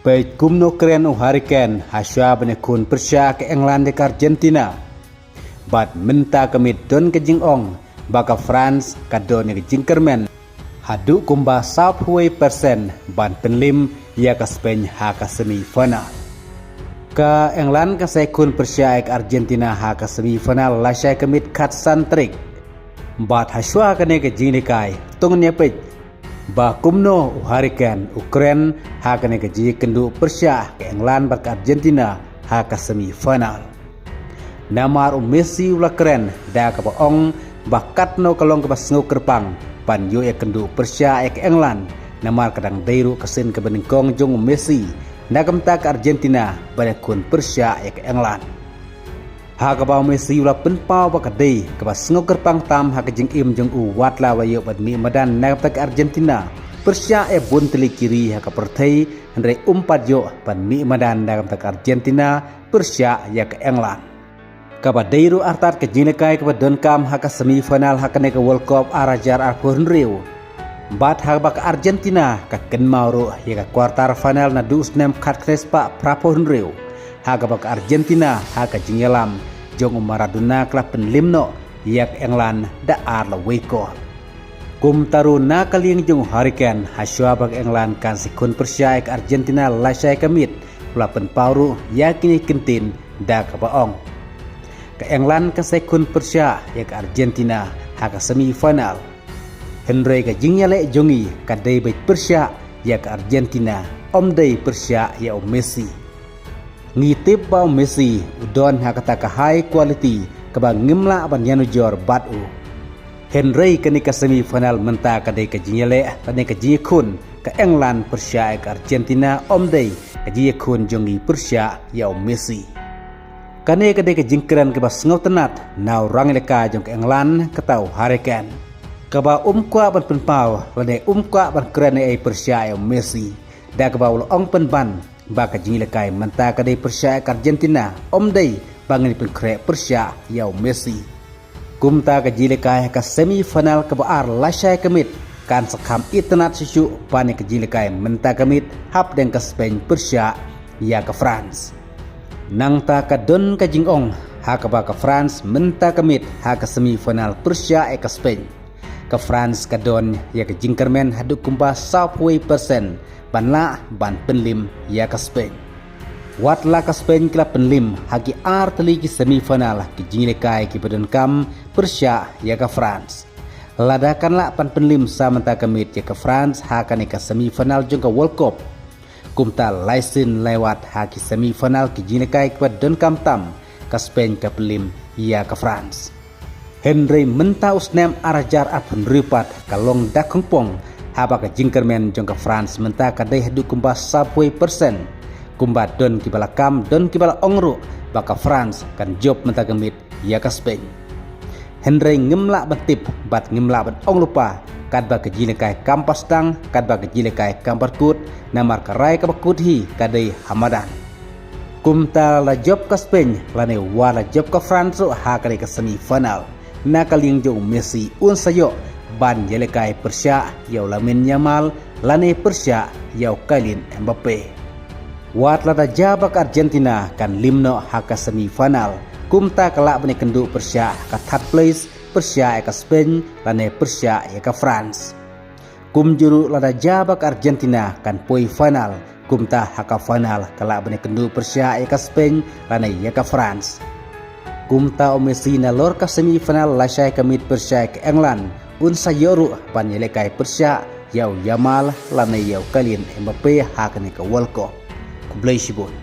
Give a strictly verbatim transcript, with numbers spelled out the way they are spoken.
Peit kumno kren u Harry Kane ha shwa ban ïakhun pyrshah ka England ïa ka Argentina. Bad mynta ka miet don ka jingong ba ka France ka don ïa ka jingkyrmen haduh kumba saphew percent ban pynlim ïa ka Spain ha ka semi final. Ka England kan sa ïakhun pyrshah ïa ka Argentina ha ka semi final lashai ka miet khatsan tarik. Bad ha shwa kane ka jingïalehkai to ngin ïa peit ba kumno u Harry Kane u kren ha kane ka jingïakynduh pyrshah ka England bad ka Argentina ha ka semi final. Namar u Messi u la kren da kaba ong ba katno ka long kaba sngewkyrpang ban ïoh ïakynduh pyrshah ïa ka England, namar ka dang dei ruh ka sien kaba nyngkong jong u Messi na ka bynta ka Argentina ban ïakhun pyrshah ïa ka England. Ha kaba u Messi u la pynpaw ba ka dei kaba sngewkyrpang tam ha ka jingim jong u wat la ba ïoh ban mih madan na ka bynta ka Argentina pyrshah ïa bun tylli ki ri ha ka pyrthei, hynrei um pat ïoh ban mih madan na ka bynta ka Argentina pyrshah ïa ka England. Kaba dei ruh artat ka jingïalehkai kaba donkam ha ka semi final ha kane ka World Cup ar hajar arphew hynriew. Bad ha kaba ka Argentina ka kynmaw ruh ïa ka quarter final naduh u snem khatkhyndai spah phraphew hynriew, ha kaba ka Argentina ha ka jingïalam jong u Maradona ka la pynlim noh ïa ka England da ar la wei kol. Kumta ruh na ka liang jong u Harry Kane ha shwa ba ka England kan sa ïakhun pyrshah ïa ka Argentina lashai ka miet u la pynpaw ruh ïa kine ki kyntien da kaba ong ka England kan sa ïakhun pyrshah ïa ka Argentina ha ka semi final. Hynrei ka jingïaleh jong ngi ka dei ban pyrshah ïa ka Argentina, ym dei pyrshah ïa u Messi. Ngi tip ba u Messi u don ha kata ka high quality kaba ngim lah ban ïanujor bad u. Hynrei kane ka semi final mynta ka dei ka jingïaleh, kane ka jingïakhun ka England pyrshah ïa ka Argentina, ym dei ka jingïakhun jong ngi pyrshah ïa u Messi. Kane ka dei ka jingkren kaba sngewtynnat na u rangïalehkai jong ka England kata u Harry Kane, kaba um kwah ban pynpaw lane um kwah ban kren ei ei pyrshah ïa u Messi, da kaba u la ong pynban ba ka jingïalehkai mynta ka dei pyrshah ïa ka Argentina, ym dei ba ngin pynkhreh pyrshah ïa u Messi. Kumta ka jingïalehkai ha ka semi final kaba ar lashai ka miet kan sa kham itynnat shuh shuh ban ïa ka jingïalehkai mynta ka miet hapdeng ka Spain pyrshah ïa ka France. Nangta ka don ka jingong ha kaba ka France mynta ka miet ha ka semi final pyrshah ïa ka Spain. Ka France ka don ïa ka jingkyrmen haduh kumba saphew percent ban lah ban pynlim ïa ka Spain. Wat la ka Spain ka la pynlim ha ki ar tylli ki semi final ki jingïalehkai kiba donkam pyrshah ïa ka France. Lada kan lah ban pynlim sa mynta ka miet ïa ka France ha kane ka semi final jong ka World Cup, kumta lai sien lai wat ha ki semi final ki jingïalehkai kiba donkam tam ka Spain ka pynlim ïa ka France. Hynrei mynta u snem ar hajar arphew hynriew pat ka long da khongpong haba ka jingkyrmen jong ka France mynta ka dei haduh kumba saphew percent. Kumba don kiba la kam, don kiba la ong ruh ba ka France kan jop mynta ka miet ïa ka Spain. Hynrei ngim lah ban tip bad ngim lah ban ong lypa katba ka jingïalehkai kam pat sdang, katba ka jingïalehkai kam pat kut, namar ka rai kaba kut hi ka dei ha madan. Kumta la jop ka Spain lane wat la jop ka France ruh ha kane ka semi final, na ka liang jong u Messi un sa ïoh ban ïalehkai pyrshah ïa u Lamine Yamal lane pyrshah ïa u Kylian Mbappe. Wat lada jia ba ka Argentina kan lim noh ha ka semi final, kumta ka lah ban ïakynduh pyrshah ha ka third place pyrshah ïa ka Spain lane pyrshah ïa ka France. Kumjuh ruh lada jia ba ka Argentina kan poi final, kumta ha ka final ka lah ban ïakynduh pyrshah ïa ka Spain lane ïa ka France. Kumta u Messi nalor ka semi final lashai ka miet pyrshah ïa ka England un sa ïoh ruh ban ïalehkai pyrshah ïa u Yamal lane ïa u Kylian Mbappe ha kane ka World Cup. Khublei shibun.